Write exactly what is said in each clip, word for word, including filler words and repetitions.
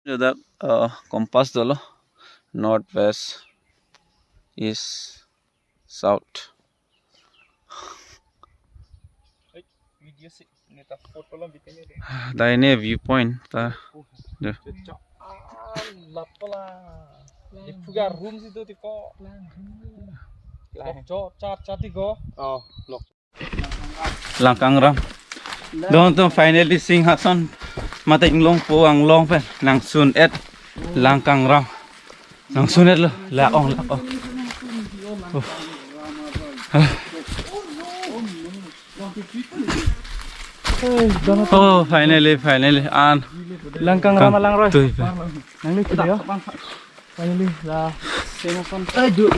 Ladak, uh, compass dolo, north, west, east, south. Video si neta photo lo bikin ni. Dak ini viewpoint ta. Do. Ah, lapala. Di puga room si do di ko. Lok jo cha cha di ko. Oh, lok. Langkangram. Don atum finally Singhason mate Inglongpo anglong pen nangsun-et Langkangram. Nangsun-etlo, la-ong, la-ong. Uh. Ah. Oh, finally, finally, an Langkangram alangroi. Tui pe. Nangli kuda ya? Finally, la Singhason. Aduh.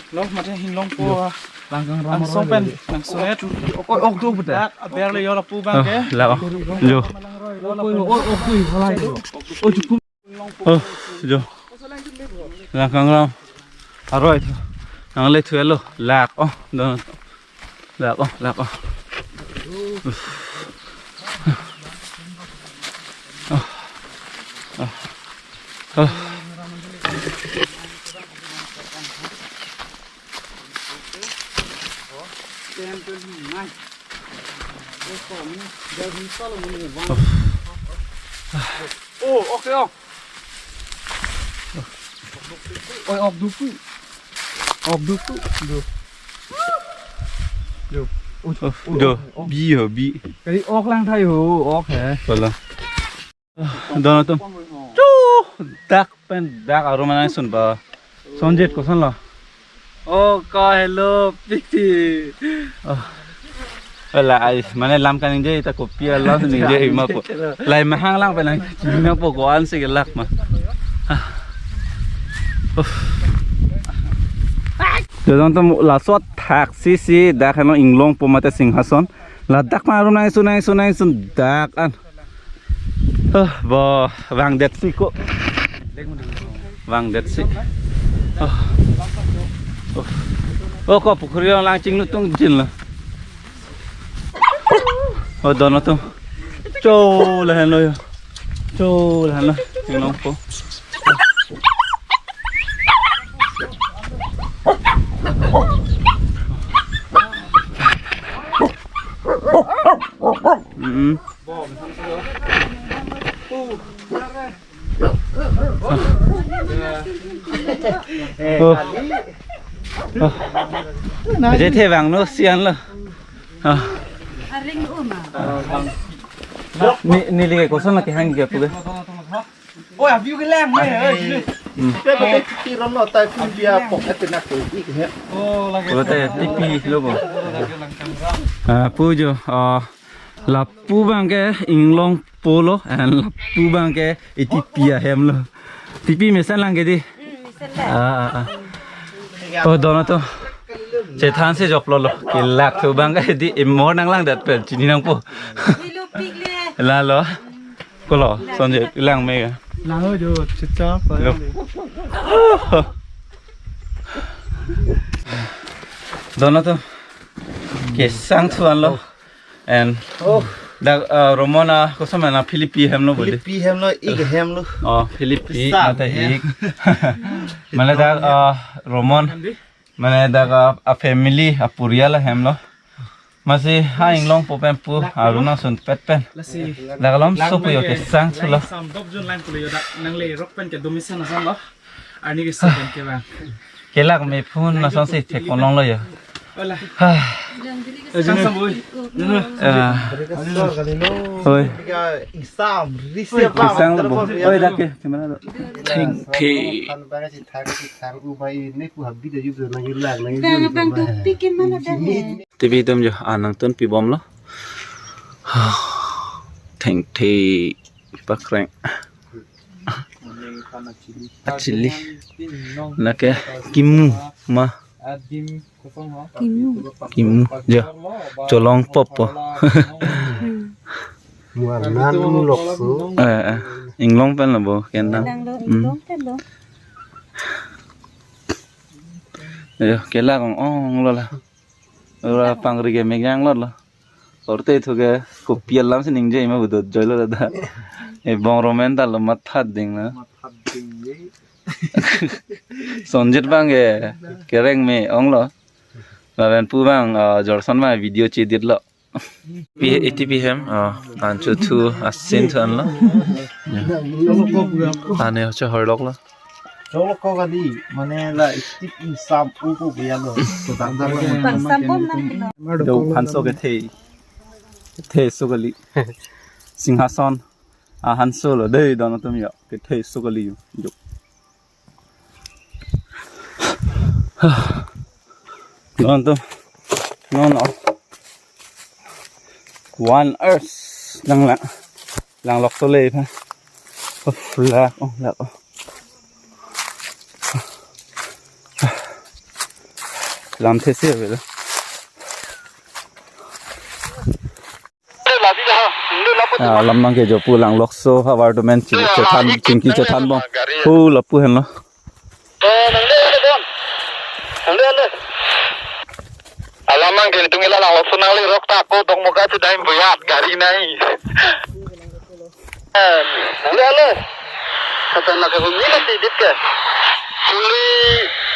Lo, mate Inglongpo. Langkangram angsong pen nangsun-et. Oi, ok do puta. Dak aber le yo lapu abang ke. Oh, la-ong. Yo. Oi, oi, ok do, halai. Oh, cukup. Oh, jo. Langkangram aroi tho. Nanglethulo. Lak, oh, don. Lak, oh, lak, oh. Oh. Oh. Oh. Oh, okay, oh. Oi, ok do pu. Ok do pu. Do. Do. Oi, oh, oi, do. Ok, ok. Bi ho, bi. Kali ok lang thai ho, ok he. Wala. Don atum. Chuh, dak pen dak arum nangsun ba. Sonjet kosonlo? Oh, ka hello, piti. Oh. Wala ai, mane lam kaningje ta kopi alam ningje ma po. Lahei mahang lang pen nangpo ko-an si kelak ma. Ah. Uff. Don atum, laso athak si si dak heno Inglongpo mate Singhason. Ladak ma arum nangsun nangsun nangsun dak an. Oh, bo, vangdet si ko. Vangdet si. Oh. Oh. Oh, ko pukhuri lang chinglu tung jin lo. Oh, don atum. Cho lahenlo yo. Cho lahenlo. Inglongpo. Mm. Oh. Oh. Aje the vangno sian lo. Oh. Aring uma. Ni, neli ke koson lake hang ke puge. Oh, abiu ke lang me. Hmm. Te pati kiram lo tai pun dia pok et nak ko ik he. Oh, lagi. Bote tipi lo bo. Ah, pu jo. Ah, lapu abang ke Inglongpo lo, and lapu abang ke itipi ahem lo. Tipi mesen lang ke di. Hmm, mesen lang. Ah, ah, ah. Oh, don atum. Chethan si joplo lo. Kelak thu abang ke di imor nanglangdet pen chini nangpo. Hello, pik le. Lalo. Kolo, sonje lang me ga. Lang ho jo, chicha pa. Lo. Don atum. Kesang thuan lo. And oh, dak, uh, Romon a koson ma na Philippi hem lo bodi. Philippi hem lo, ik hem lo. Oh, Philippi. Sam, mate ya. Ik. Mane dak, uh, Romon. Mane dak a, a family, a purial ahem lo. Masi ha Inglongpo pen pu arum nangsunpet pen. Lasi dak alom so pu yo kesang thulo. Sam dop jun lang pulo yo dak nangle rok pen ke domisa na sam lo. Arni ke sa pen ke bang. Kelak me phone na sam si thek konong lo yo. Hola. Ha. Sang sam bui. Ah. Oi. Isam, risi. Oi, apa? Kesang lo bo. Oi, dak ke, gimana lo? Thengthe. Kan bara si thang, si thang, u bai ne pu habit aja udah nangin lang, nangin Bang, lang, bang, bang. Dupik ke mana dah, eh? Tipi atum jo, ah, nangtun pibom lo. Thengthe pakreng. Achili. Lake kimu ma. Kimu. Kimu jo. Cholong popo. Hmm. Muarnan mu lokso. Eh, eh. Inglong pen lo bo, kendang. Kendang lo, hmm. Inglong pen lo. Ayo, kelak ong ong lo la. Ora pangri ke megang lo lo. Korte thu ke kopi alam si ningje ima budot joilo dada. E bong romen ta lo mathat ding na. Mathat ding ye. Sonjit bang ke kereng me ong lo. Lapen pu bang, ah, Jorson bang video chedit lo. Pi iti pi hem, ah, ancho thu asin thu an lo. Ane hoche horlok lo. Cholo ko kali, mane la stip insam upo buyalo. Sodang dang. Pangsam bom nang kilo. Do hanso kethe. Kethe so kali. Singhason. Ah, hanso lo dei don atum yo. Kethe so kali yo. Jo. Don atum. No, no. One earth. Lang lang. Langlokso le pa. Oh, lak, oh, lak, oh. Lamthe si avelo. Ah, lam nangkejo pu Langlokso havar domen chingki chethan, chingki chethan bom. Hu lapu henlo. Eh, nang le, le, don. Nang le, le. Alam nangke tung ila Langlokso nanglerok ta ako Dokmoka chedam buyat gari nai. Eh, nang le, le. Kata nak aku ni mati dit ke. Puli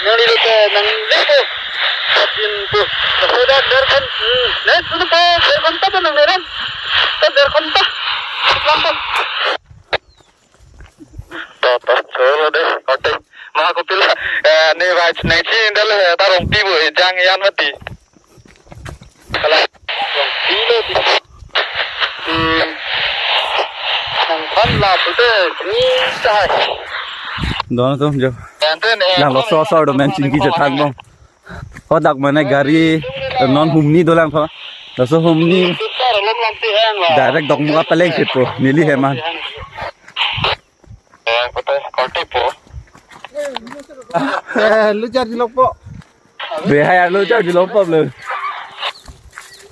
nang le ke, nang le ke. Kapin tu. Sudah derkon. Hmm. Ne, sudah ke derkon ta nang le ran. Ta derkon ta. Lampu. To, to, cholo dei, korte. Ma kopilo, eh, ne vai, nai chi indal, eh, ta Rongpi bo, eh, jang yan mati. Kala, Rongpi lo di. Hmm. Nang pan la pute, ni sai. Don atum jo. Ante ne, Langlokso asor domen chingki chethan bom. Hodak mane gari non humni dolang tho. Laso humni direct Dokmoka paleng kit po. Neli heman. Eh, korte po. Eh, lu charge lok po. Behai arlo charge lok po le.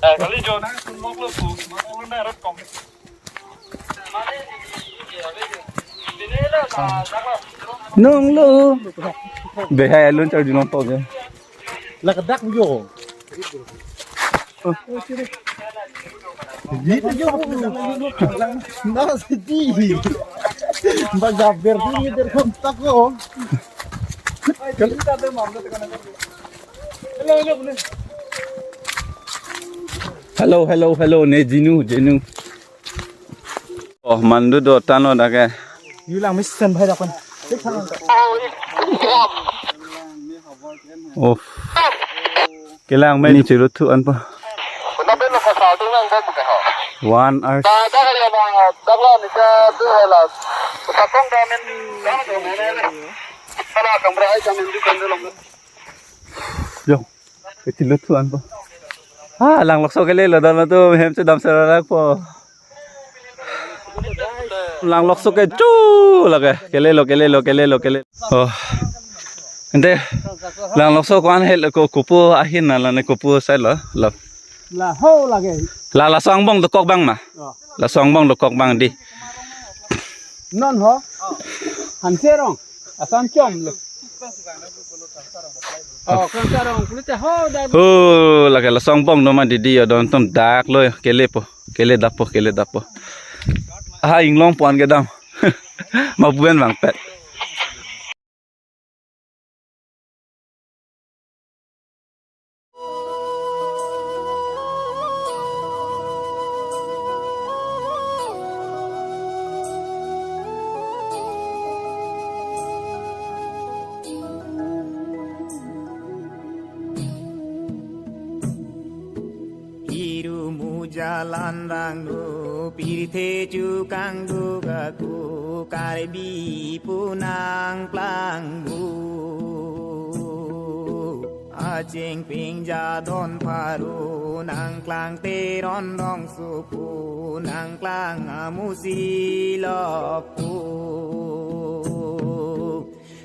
Eh, kali jo na lok lo po. Nung lu. Behai alun charge nong to je. La kedak yo. Gitu yo. Na sidi. Mbak Jaber ini derkon ta ko. Hello, hello, hello, ne jinu, jinu. Oh, mandu do tano dake. Yulang mesen bhai dapan. Oh. Kelang main ni chirut thu an pa. One hour. Yo, ketilut thu an po. Ah, Langlokso kele lo dam tu hem chedam serarak po. Langlokso ke chu lake. Kele lo, kele lo, kele lo, kele. Oh. Ante Langlokso ko-an hel ko kopu ahin na la ne kopu sai lo. Lo. La ho lake. La laso angbong dokok bang ma. Oh. Laso angbong dokok bang di. Non ho. Hanserong. Asan chom lo. Oh, Krongsa rong, kulite ho da. Ho, lake laso angbong do ma didi yo don atum dak lo kele po, kele dap po, kele dap po. Aha inglong puan kedam. Ma buen bang pet. Iru mujalan rangno pirthe chukang duga ku Karbi punang plangbu. Aching ping jadon pharu nangklang teron dong supu nangklang amusi lokpu.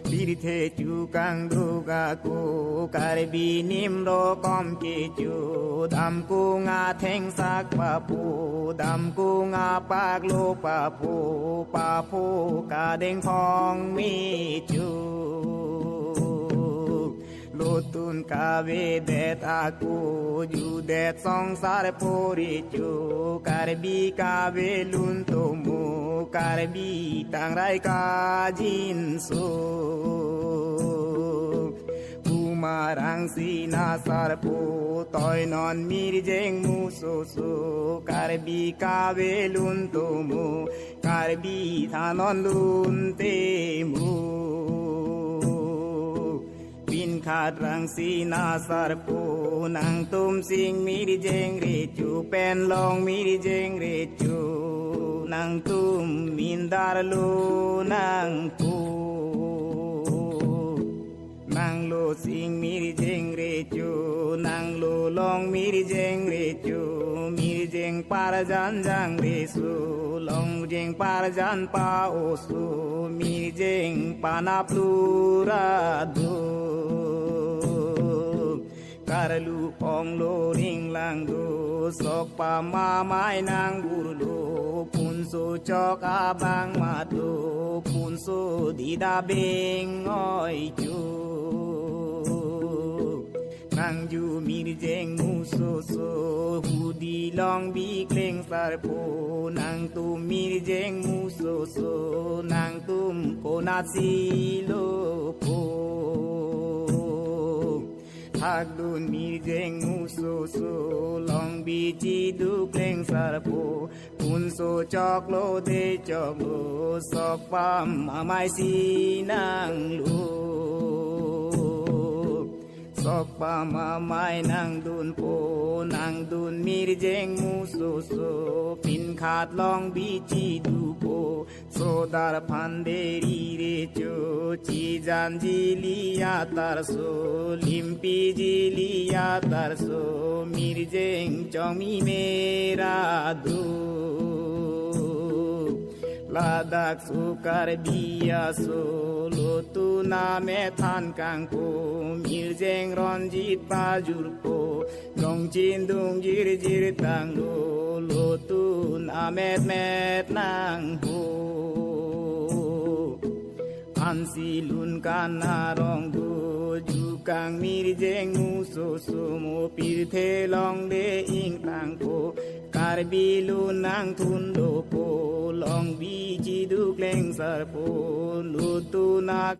Pirthe chukang duga ku Karbi nimro kom kecho damkung athengsak papu damkung apaklo papu papu kadeng phong mecho. Lotun kavedet ako judet songsar poricho, Karbi kavelun tomo, Karbi tangrai kajinso. Bumarang sina sarpo toinon mirjeng musoso, Karbi kavelun tomo, Karbi thanon lun temo. Pinkhat rang sina sarpo nangtum sing mirjeng recho, pen long mirjeng recho, nangtum mindar lo nangpo. Nanglo sing mirjeng recho, nanglo long mirjeng recho, mirjeng parjan jang reso, longjeng parjan pa oso, mirjeng panap lura do. Karlu onglo ringlang do, sok pamamai nang burlo, punso chok abang matlo, punso dida beng oi cho. Nangju mirjeng musoso, hudi long bikleng sarpo, nangtum mirjeng musoso, nangtum konat si lopo. Thakdun mirjeng musoso, long bichi dukleng sarpo, punso choklo de choklo, sok pamamai si nanglo. Sok pamamai nangdunpo, nangdun mirjeng musoso, pinkhat long bichi dupo, sodar phanderi recho, chijan jili atarso, limpi jili atarso, mirjeng chongmi mera do. Ladak sukar biaso, lotun amet than kangpo, mirjeng ronjit pajurpo, longchin dungjir jir tanglo, lotun amet met nangpo. Ansi lun kan arong do, jukang mirjeng musoso mo, pirthe longde ingtangpo, Karbi lun nangthun dopo, long bichi dukleng sarpo, lotun ak